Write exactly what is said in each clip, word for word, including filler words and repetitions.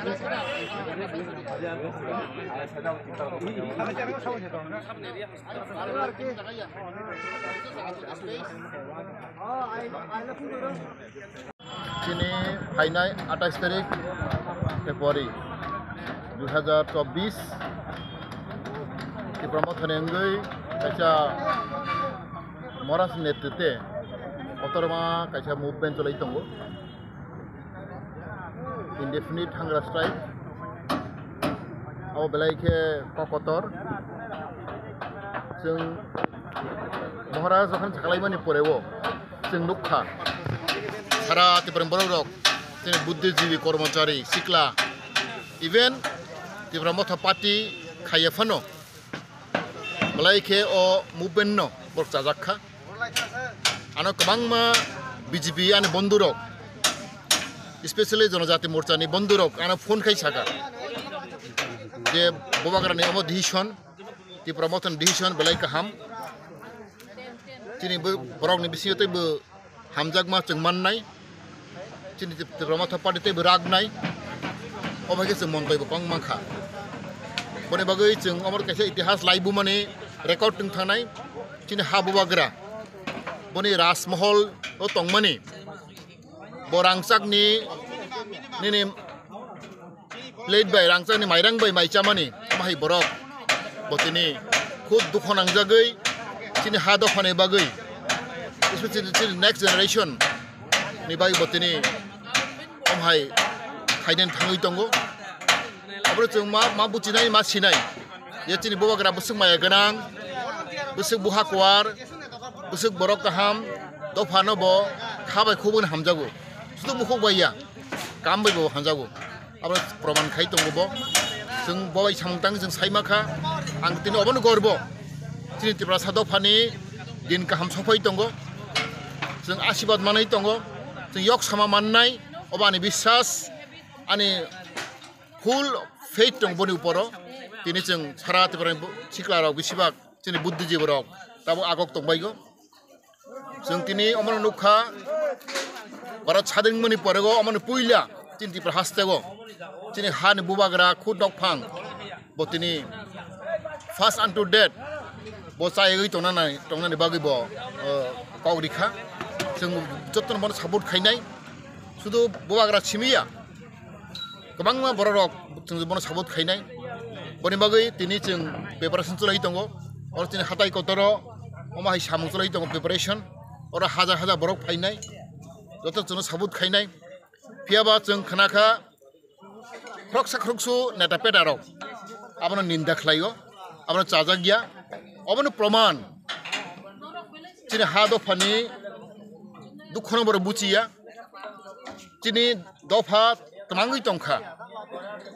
Chini phainai atais tarik February dui hazar chobbish, Tipra Mothani wngwi kaisa Maharaj ni netritwe kotorma kaisa movement chwlai tongo, indefinite hunger strike. Abo belai khe kok kotor. Chwng Maharaj jokhon sakhlaimani poreo chwng nukha, sara Tiprani borok rok, chini buddhijibi, kormochari, sikla, even Tipra Motha party khaiya phano belai khe o movement no borok chajak kha. Ano kwbangma B J P ani bondhu rok, especially Jonojati Morcha ni bondhu rok ano phone khai saka je Bubagra ni omo decision, Tipra Mothani decision belai kaham. Chini bo borok ni bisingo tei bo hamjakma chwng mannai. Chini Tip-, Tipra Motha party tei bo ragnai. O bai khe chwng montoi bo kong mankha. Boni bagwi chwng omo kaisa itihas laibumani record wng thangnai. Chini ha Bubagra, boni rajmohol o tongmani, bo rangchakni nini plate bai rangchakni mairang bai mai chamani, omo hai borok bo tini khub dukho nangjagwi chini ha dophani bagwi, especially chini next generation ni bagwi bo tini omo hai khainani thangwi tongo. Aboni chwng ma, ma buchinai, ma sinai. Je chini Bubagra bwswk maya gwnang, bwswk buha kuar, bwswk borok kaham, dophano bo kha bai khubui hamjago. Sudu bukhuk bai ya, kam bai bo hamjago. Abo proman khai tongo bo. Chwng bo bai samung tang chwng sai ma kha. Ang tini obono gorbo. Chini Tiprasa dophani din kaham sophai tongo. Chwng asibad manwi tongo. Chwng yok sama mannai. Obo ani biswas, ani full faith tong boni uporo. Tini chwng sara Tiprani bo-, sikla rok besibak chini buddhijibi rok tabuk agok tong baigo. Chwng tini omono nukha, Bharat sadin mani porego omono puila chini Tipra hasteo chini hani Bubagra khud nokphang bo tini first unto death bo chayagwi tongnani, tongnani bagwi bo, o, kok rikha. Chwng jotono bono support khainai, sudu Bubagra simiya. Kwbangma borok rok chwng bono support khainai. Boni bagwi tini chwng preparation chwlai tongo. Oro chini hatai kotoro omo hai samung chwlai tongo preparation. Oro hajar hajar borok phainai. Joto chwngno support khainai. Phiyaba chwng khna kha khoroksa khoroksu neta peta rok abono ninda khlaio. Abono chajak ya. Obono proman. Chini ha dophani dukhono borok buchiya. Chini dopha twmangwi tongkha.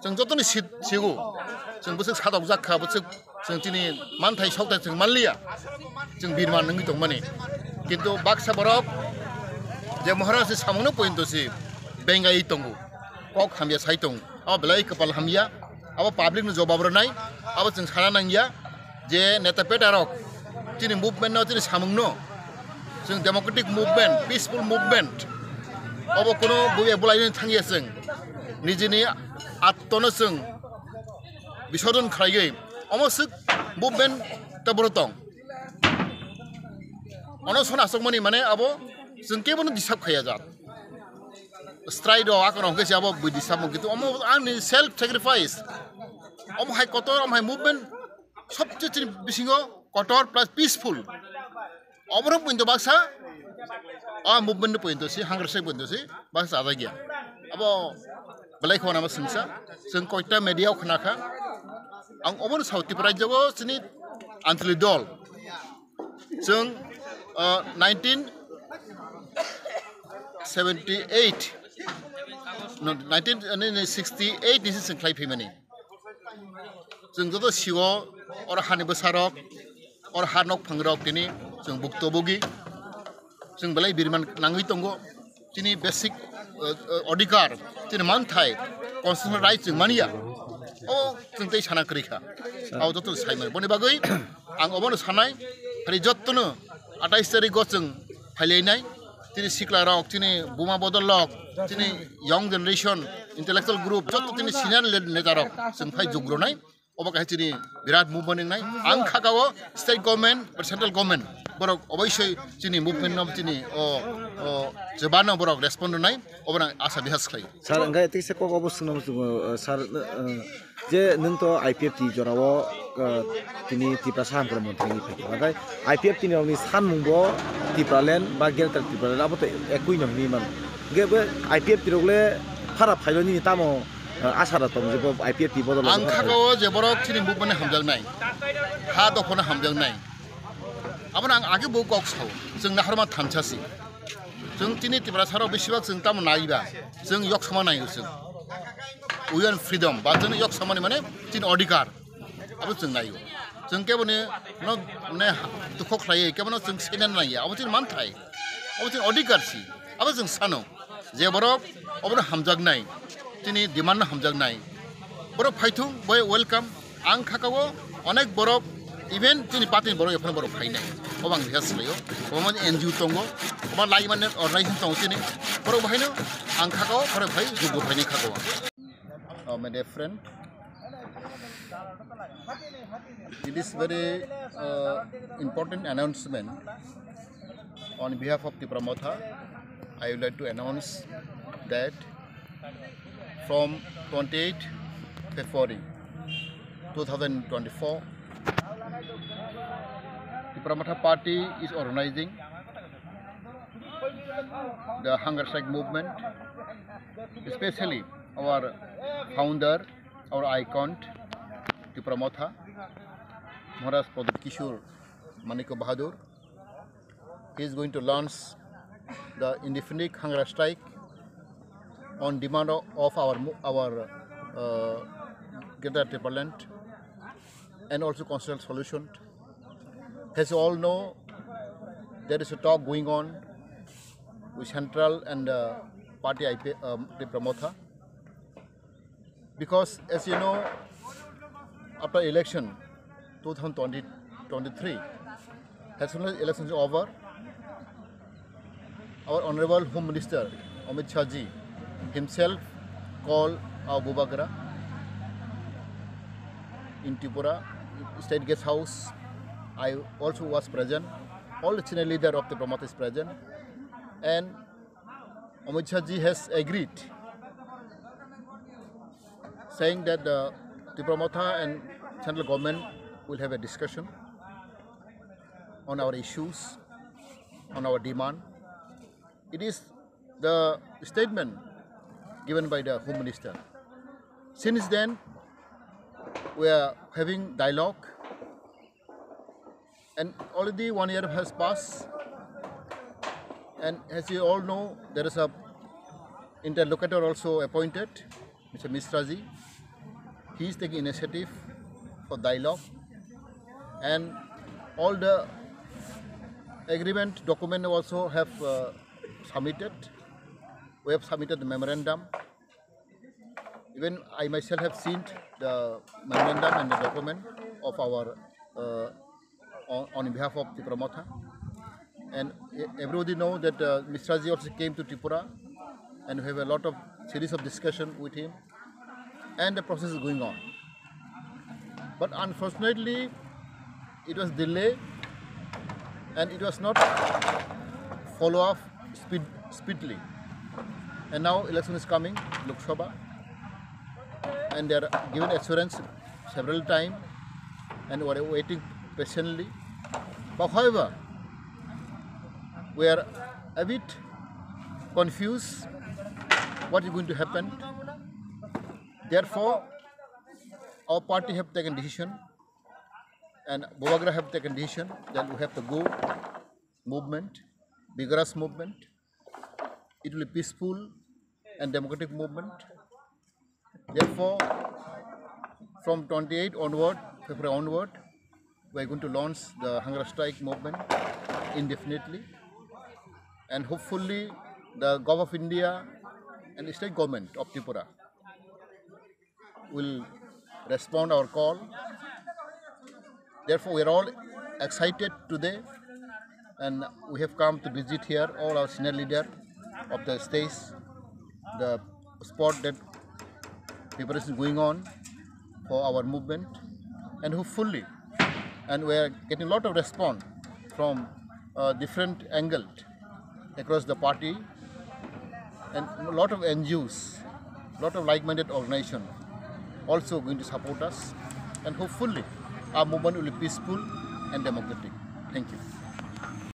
Chwng jotoni si-, sigo. Chwng bwswk sadokjak kha, bwswk chwng chini manthai sokthai chwng manliya. Chwng birman wngwi tongmani. Kintu baksa borok je Maharaj ni samungno pointo si bengai tongo. Kok hamya sai tong. Abo belai kwpal hamya. Abo public no jobab rwnai. Abo chwng sana nangya. Je neta peta rok chini movement no, chini samung no, chwng democratic movement, peaceful movement, obo kuno buya bulai ni thangya chwng nijini attono chwng bisorjon khlaiwi omo swk movement taboro tong. Ono sona asokmani mane abo chwng kebono disturb khaiya jat. Strike rok akono hwnkhe se abo bui disturb mo, kintu omo ani self sacrifice. Omo hai kotor, omo hai movement sobse chini bisingo kotor plus peaceful. Oborok pointo baksa, ah, movement ni pointo si, hunger strike pointo si, baksa chajak ya. Abo belai khona ma singsa, chwng koita media o khna kha. Ang obono sao Tripura rajyo o chini Anchalik dol. Chwng, ah, nineteen seventy eight, no, nineteen, eh, ne, ne, sixty eight ni se chwng khlai phaimani. Chwng joto sio, oro hani bwsarok, oro ha nokphangrok tini chwng buktobogi. Chwng belai birman nangwi tongo. Chini basic, eh, eh, odhikar, chini manthai, constitutional right chwng manya. O chwng tei sana kwrwi kha. Abo joto sai mano. Boni bagwi ang obono sanai, hari jottono atais tarikgo chwng phailainai. chini sikla rok, chini buma bodol rok, chini young generation, intellectual group, joto chini senior le-, neta rok chwng phai jug rwnai. Obo kaisa chini birat movement wngnai. Ang khakao state government ba central government borok oboisoi chini movement no chini o, o jebano borok respond rwnai. Obo ang asa bihas khlai. Sir, hingke tei se kok obo swngna muchungo, uh, sir, uh, je nwng to I P F T jorao, uh, tini Tiprasa Hamkrai Montri ni phaikha. Hingke I P F T ni rokni sanmung bo Tipraland ba Greater Tipraland abo to ekui no hinwi mano. Hingke bo I P F T rok le phara phailo nini tamo, uh, asa da tong je bo I P F T bodol Ang khakao je borok chini movement hamjaknai, ha dophano hamjaknai. Abono ang age bo kok sao, chwng naharma thansa si. Chwng chini Tiprasa rok besibak chwng tamo naiba, chwng yok sama naio chwng. We want freedom, ba chwng yok samani mane chini odhikar. Abo chwng naio. Chwng keboni no ne tukhok khlaiwi kebono chwng senen naiya. Abo chini manthai. Abo chini odhikar si. Abo chwng sano. Je borok obono hamjaknai, chini demand no hamjaknai. Borok phaithung, boy welcome. Ang khakao onek borok, even chini party ni borok ephano borok phainai. Obo ang request khlaio. Obo N G O tongo, obo lai mane organization tongo chini. Borok bahaino ang khakao, borok phai jugbo phainai khakao. Oh, my dear friend, it is very, uh, important announcement. On behalf of Tipra Motha, I would like to announce that from twenty-eighth February two thousand twenty-four, Tipra Motha Party is organizing the hunger strike movement, especially our founder, our icon, Tipra Motha, Maharaj Pradyut Kishore Manikya Bahadur. He is going to launch the indefinite hunger strike on demand of, of our mo-, our, uh, Greater Tipraland and also constitutional solution. As you all know, there is a talk going on with central and, uh, party I P, um, Tipra Motha. Because as you know, after election two thousand twenty, twenty-three, as soon as election is over, our Honorable Home Minister Amit Shah ji himself called our Bubagra in Tripura State Guest House. I also was present. All the senior leader of the Tipra Motha is present, and Amit Shah ji has agreed, saying that the Tipra Motha and central government will have a discussion on our issues, on our demand. It is the statement given by the Home Minister. Since then, we are having dialogue, and already one year has passed. And as you all know, there is a interlocutor also appointed, Mister Mishra ji. He is taking initiative for dialogue, and all the agreement document also have, uh, submitted. We have submitted the memorandum. Even I myself have seen the memorandum and the document of our, uh, on, on behalf of Tipra Motha. And e- everybody know that, uh, Mishra ji also came to Tripura, and we have a lot of series of discussion with him, and the process is going on. But unfortunately, it was delay and it was not follow up speed, speedily. And now election is coming, Lok Sabha, and they are given assurance several time, and we are waiting patiently. But however, we are a bit confused what is going to happen. Therefore, our party have taken decision and Bubagra have taken decision that we have to go movement, vigorous movement. It will be peaceful and democratic movement. Therefore, from twenty-eight onward, February onward, we are going to launch the hunger strike movement indefinitely. And hopefully, the Government of India and the state government of Tripura will respond our call. Therefore, we are all excited today And we have come to visit here all our senior leader of the state, the spot that preparation going on for our movement, and hopefully, and we are getting a lot of response from uh, different angle across the party, and a lot of N G Os, lot of like-minded organization also going to support us, and hopefully our movement will be peaceful and democratic. Thank you.